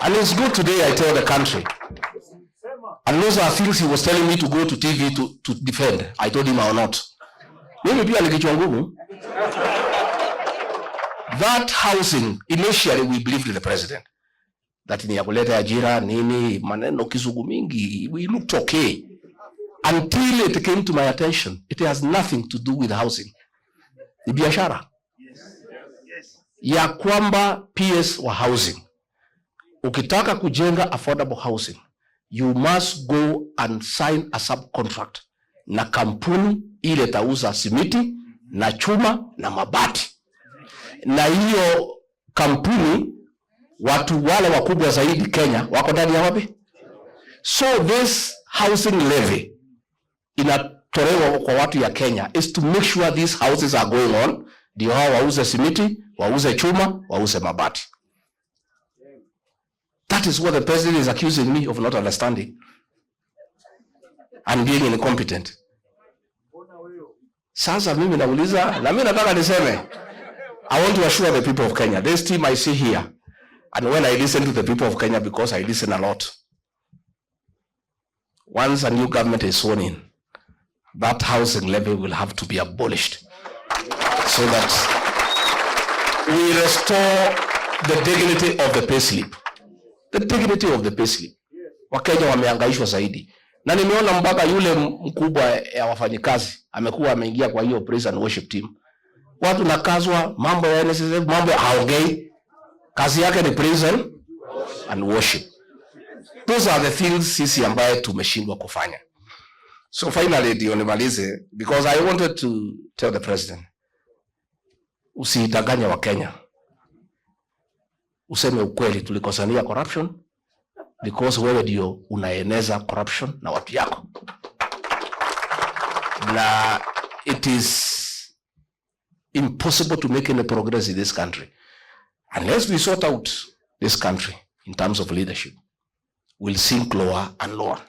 And it's good today I tell the country. And those are things he was telling me to go to TV to defend. I told him I will not. Mimi pia ni kichwa ngumu. That housing, initially we believed in the president that ni ya kuleta ajira, nini, maneno kizungu mingi. We looked okay until it came to my attention it has nothing to do with housing. Ni biashara ya kwamba PS wa housing, ukitaka kujenga affordable housing, you must go and sign a subcontract na kampuni ile itauza simiti na chuma na mabati, na hiyo kampuni, watu wale wakubwa zaidi Kenya wako ndani ya wapi? So this housing levy inatolewa kwa watu ya Kenya is to make sure these houses are going on, ndio hao wauze simiti, wauze chuma, wauze mabati. That is what the president is accusing me of not understanding and being incompetent. Sasa mimi nauliza na mimi nataka niseme, I want to assure the people of Kenya, this team I see here, and when I listen to the people of Kenya, because I listen a lot, once a new government is sworn in, that housing levy will have to be abolished so that we restore the dignity of the payslip. The dignity of the payslip. Wakenya wamehangaishwa zaidi, na nimeona mpaka yule mkubwa ya wafanyikazi amekuwa ameingia kwa hiyo praise and worship team. Watu nakazwa mambo ya NSSF, mambo ya haongei, kazi yake ni praise and worship. Those are the things sisi ambaye tumeshindwa kufanya. So finally ndio nimalize, because I wanted to tell the president, usidanganye Wakenya, useme ukweli, tulikosania corruption because wewe ndio unaeneza corruption na watu yako, na it is impossible to make any progress in this country unless we sort out this country in terms of leadership. We'll sink lower and lower.